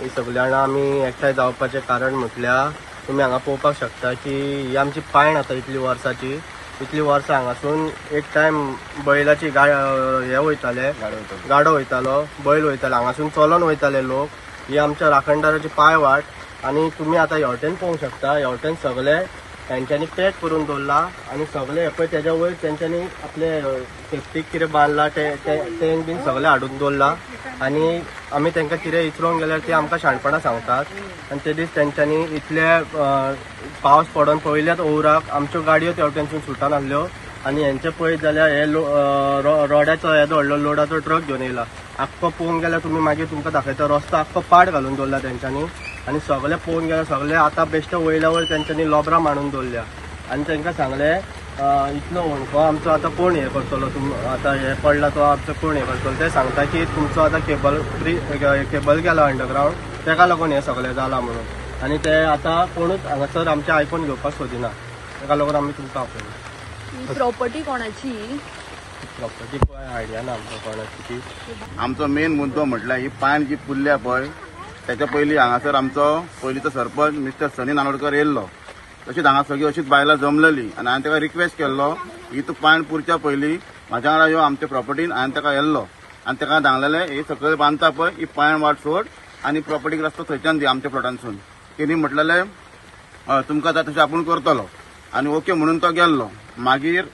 ही सगळीं जाणां आमी एकठांय जावपाचें कारण म्हटल्यार तुमी हांगा पळोवपाक शकता की ही आमची पायण आतां इतली वर्साची, इतली वर्सां हांगासून एक टायम बैलाची हे वयताले, गाडो वयतालो, बैल वयताले, हांगासून चलोन वयताले लोक. ही आमच्या राखणदाराची पांय वाट. आनी तुमी आतां हेवटेन पळोवंक शकता, हेवटेन सगळे तेंच्यांनी पॅक करून दवरला आनी सगळे पळय तेज्या वयर तेंच्यांनी आपले सेफ्टीक कितें बांदला तें बीन सगळें हाडून दवरला. आनी आमी तांकां कितें विचारूंक गेल्यार ते आमकां शाणपणां सांगतात. आनी ते दीस तेंच्यांनी इतले पावस पडोन पयल्याच ओवराक आमच्यो गाडयो तेवटेनसून सुटनासल्यो. आनी हेंचे पळयत जाल्यार हे रोड्याचो येदो व्हडलो लोडाचो ट्रक घेवन येयला. आख्खो पळोवंक गेल्यार तुमी मागीर तुमकां दाखयता रस्तो आख्खो पाड घालून दवरला तेंच्यांनी. आनी सगळे पळोवंक गेल्यार सगळे आतां बेश्टे वयल्या वयर तेंच्यांनी लोबरां मांडून दवरल्या. आनी तांकां सांगलें इतलो होणको आमचो आतां कोण हें करतलो, तुम आतां हें पडला तो आमचो कोण हें करतलो. ते सांगता की तुमचो आतां केबल केबल गेला अंडरग्रावंड, तेका लागून हें सगळें जालां म्हणून. आनी ते आतां कोणूच हांगासर आमचें आयकून घेवपाक सोदिना, तेका लागून आमी तुमकां आपयला. प्रॉपर्टी कोणाची? प्रॉपर्टी पळय आयडिया ना आमकां कोणाची ती. आमचो मेन मुद्दो म्हटल्यार ही पायण जी पुरल्या पळय त्याच्या पयलीं हांगासर आमचो पयलींचो सरपंच मिस्टर सनी नानोडकर येयल्लो. तशीच हांगा सगळीं अशीच बायलां जमलेली आनी हांवें ताका रिक्वेस्ट केल्लो ही तूं पायण पुरच्या पयलीं म्हाज्या वांगडा यो आमच्या प्रॉपर्टीन. हांवें ताका येल्लो आनी ताका सांगलेलें ही सकयल बांदता पळय ही पायण वाट सोड आनी प्रॉपर्टीक रस्तो थंयच्यान दी आमच्या प्लॉटांसून. तेणी म्हटलेलें तुमकां जाय तशें आपूण करतलो आनी ओके म्हणून तो गेल्लो. मागीर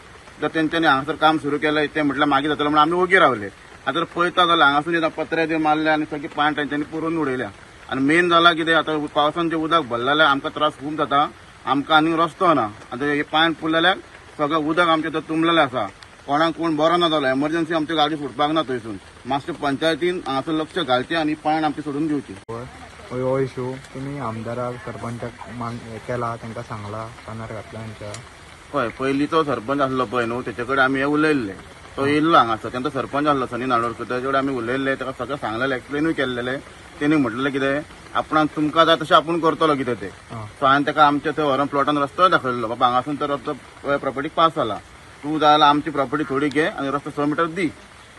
जर तेंच्यांनी हांगासर काम सुरू केलें तें म्हटल्यार मागीर जातलो म्हणून आमी ओगी रावले. आतां जर पळयता जाल्यार हांगासून पत्रे बी मारले आनी सगळी पायण तेंच्यांनी पुरोवन उडयल्या. आनी मेन जाला कितें आतां पावसान जें उदक भरलें जाल्यार आमकां त्रास खूब जाता, आमकां आनी रस्तो ना. आतां हे पायण पुरलेल्याक सगळें उदक आमचें थंय तुंबलेलें आसा, कोणाक कोण बरो ना जालो, एमर्जन्सी आमची गाडी सुटपाक ना थंयसून. मातशें पंचायतीन हांगासर लक्ष घालचें आनी पायण आमची सोडून दिवची. हो इशू तुमी आमदाराक सरपंचाक केला, तांकां सांगला, कानार घातला आमच्या? हय, पयलींचो सरपंच आसलो पळय न्हू तेचे कडेन आमी हें उलयल्लें. तो येयल्लो हांगासर, तेंचो सरपंच आसलो सनी नानोडकर, तेचे कडेन आमी उलयल्ले, ताका सगळें सांगलेलें, एक्सप्लेनूय केल्लेलें. तेणी म्हटलेलें कितें आपणाक तुमकां जाय तशें आपूण करतलो कितें तें. सो हांवें ताका आमच्या थंय व्हरोन प्लॉटान रस्तो दाखयल्लो, बाबा हांगासून तर रस्तो प्रॉपर्टीक पास जाला, तूं जाय जाल्यार आमची प्रॉपर्टी थोडी घे आनी रस्तो 100 मिटर दी.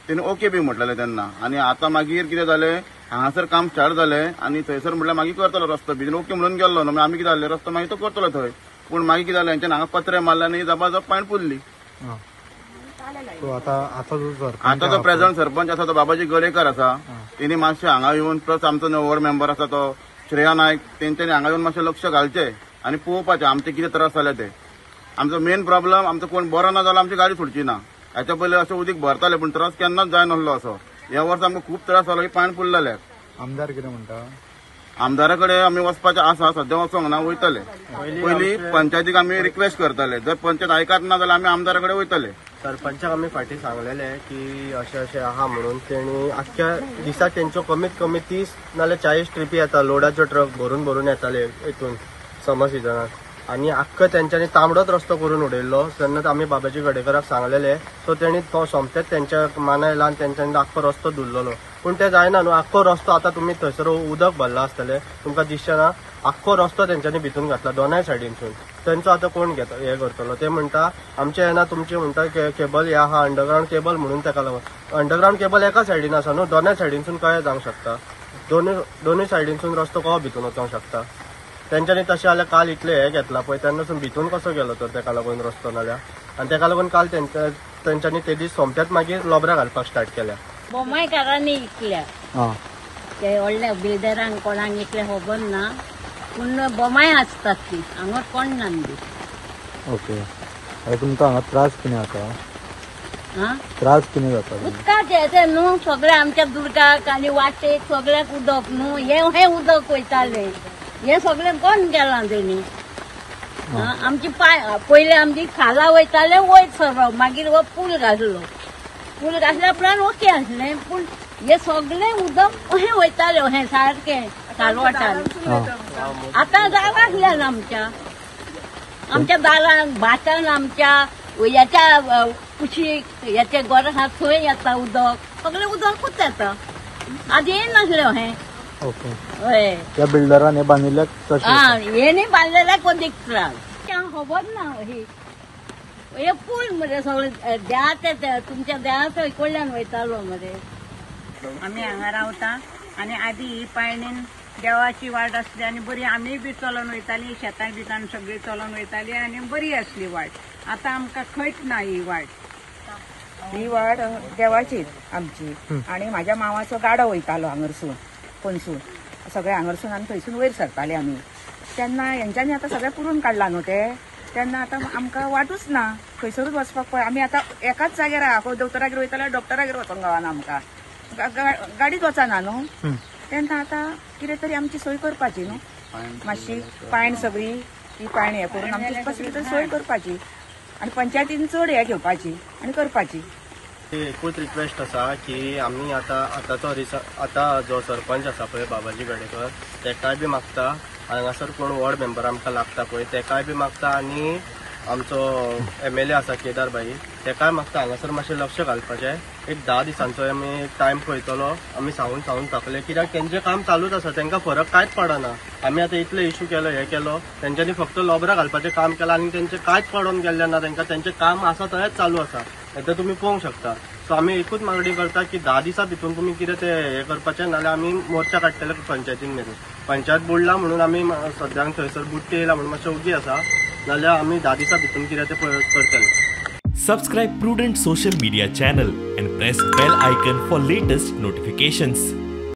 तेणी ओके बी म्हटलेलें तेन्ना. आनी आतां मागीर कितें जालें हांगासर काम स्टार्ट जालें आनी थंयसर म्हटल्यार मागीर करतलो रस्तो बी ओके म्हणून गेल्लो न्हू. आमी कितें जालें रस्तो मागीर तो करतलो थंय, पूण मागीर कितें जालें हेंच्यान हांगा पत्रे मारले आनी जबाजब पायण पुरली. आतां जो प्रेझेंट सरपंच आसा तो बाबाजी गडेकर आसा, तेणी मातशें हांगा येवन प्लस आमचो वॉर्ड मेंबर आसा तो श्रेया नायक, तेंच्यांनी हांगा येवन मातशें लक्ष घालचें आनी पळोवपाचें आमचे कितें त्रास जाले ते. आमचो मेन प्रॉब्लम आमचो कोण बरो ना जाल्यार आमची गाडी सुटची ना. हाच्या पयलीं अशें उदीक भरतालें पूण त्रास केन्नाच जायनासलो असो. ह्या वर्सा आमकां खूब त्रास जालो ही पायण पुरलेल्याक. आमदार कितें म्हणटा? आमदारा कडेन आमी वचपाचें आसा, सद्या वचोंक ना, वयतले. पयलीं पंचायतीक आमी रिक्वेस्ट करताले, जर पंचायत आयकत ना जाल्यार आमी आमदारा कडेन वयतले. सरपंचाक आमी फाटीं सांगलेले की अशें अशें आहा म्हणून. तेणी आख्ख्या दिसाक तेंच्यो कमीत कमी 30 नाल्यार 40 ट्रिपी येता, लोडाच्यो ट्रक भरून भरून येताले हितून समर सिजनाक. आनी आख्खो तेंच्यांनी तांबडोच रस्तो करून उडयल्लो. तेन्नाच आमी बाबाजी गडेकराक सांगलेले, सो तेणी तो सोमतेच तेंच्या मानाय येयला आनी तेंच्यांनी आख्खो रस्तो धुल्लोलो. पूण तें जायना न्हू, आख्खो रस्तो आतां तुमी थंयसर उदक भरलां आसतलें तुमकां दिसचें ना, आख्खो रस्तो तेंच्यांनी भितून घातला दोनाय सायडीनसून. तेंचो आतां कोण घेता हें करतलो? ते म्हणटा आमचें येना, तुमचें म्हणटा केबल हे आहा अंडरग्रावंड केबल म्हणून. तेका लागून अंडरग्रावंड केबल एका सायडीन आसा न्हू, दोनाय सायडीनसून कशें जावंक शकता? दोनूय सायडीनसून रस्तो कसो भितून वचोंक शकता? तेंच्यांनी तशें जाल्यार काल इतलें हें घेतलां पळय तेन्नासून भितून कसो गेलो तर तेका लागून रस्तो नाल्यार. आनी तेका लागून काल तेंच्यांनी ते दीस सोमतेच मागीर लोबरां घालपाक स्टार्ट केल्या. बोमायकारांनी इकल्या ते व्हडल्या बिल्डरांक कोणाक इकले खबर ना, पूण बोमाय आसतात ती हांगा कोण ना. ओके, तुमकां हांगा त्रास कितें जाता? त्रास कितें जाता? उदकाचें तें न्हू सगळें आमच्या दुर्गाक आनी वाटेक सगळ्याक उदक न्हू, हें उदक वयतालें, हें सगळें बंद केलां तेणी. आमची पांय पयलीं आमची खाला वयताले वयर सरप, मागीर हो पूल घातलो, पूल घातल्या उपरांत ओके आसलें, पूण हे सगळें उदक अशें वयतालें अशें सारकें कालवटान. आतां दारांतल्यान आमच्या आमच्या दारान भाटान आमच्या ह्याच्या कुशीक ह्याच्या घरा आहा थंय येता उदक, सगळें उदकूच येता, आदी येनासलें अशें. हय, त्या बिल्डरान हे बांदिल्ल्याक आं हेणी बांदलेल्याक अदीक त्रास खबर ना. ही हे पूल मरे सगळे देवाचे तुमच्या देवाच्या कडल्यान वयतालो मरे. आमी हांगा रावता आनी आदी ही पायणीन देवाची वाट आसली आनी बरी आमीय बी चलोन वयताली, शेतां बितान सगळीं चलोन वयताली आनी बरी आसली वाट. आतां आमकां खंयच ना ही वाट. ही वाट देवाचीच आमची. आनी म्हाज्या मावाचो गाडो वयतालो हांगरसून पणसून सगळे हांगरसून आनी थंयसून वयर सरताले आमी. तेन्ना हेंच्यांनी आतां सगळें पुरून काडलां न्हू तें, तेन्ना आतां आमकां वाटूच ना, खंयसरूच वचपाक पळय. आमी आतां एकाच जाग्यार आहा, दोतोरागेर वयताले डॉक्टरागेर वचोंक गावना आमकां, गाडीत वचना न्हू. तेन्ना आतां कितें तरी आमची सोय करपाची न्हू, मातशी पायण सगळी ती पायण हें करून आमची कसली तरी सोय करपाची आनी पंचायतीन चड हें घेवपाची आनी करपाची. एकूच रिक्वेस्ट आसा की आमी आतां आतांचो आतां जो सरपंच आसा पळय बाबाजी गडेकर तेकाय बी मागता, हांगासर कोण वॉर्ड मेंबर आमकां लागता पळय तेकाय बी मागता, आनी आमचो MLA आसा केदार भाई तेकाय मागता हांगासर मातशें लक्ष घालपाचें. एक 10 दिसांचो आमी टायम पळयतलो, आमी सांगून सांगून थकले कित्याक तेंचें काम चालूच आसा, तेंकां फरक कांयच पडना. आमी आतां इतले इशू केलो हें केलो, तेंच्यांनी फक्त लोबरां घालपाचें काम केलां आनी तेंचें कांयच पडोन गेल्लें ना, तेंकां तेंचें काम आसा थंयच चालू आसा, हें तुमी पळोवंक शकता. सो आमी एकूच मागणी करता की 10 दिसां भितून तुमी कितें तें हें करपाचें, नाल्यार आमी मोर्चा काडटले पंचायतीन मेरेन. पंचायत बुडला म्हणून आमी सद्याक थंयसर बुडटी येयला म्हणून मातशें ओगी आसा, नाल्यार आमी 10 दिसां भितून कितें तें करतले. Subscribe Prudent Social Media channel and press bell icon for latest notifications.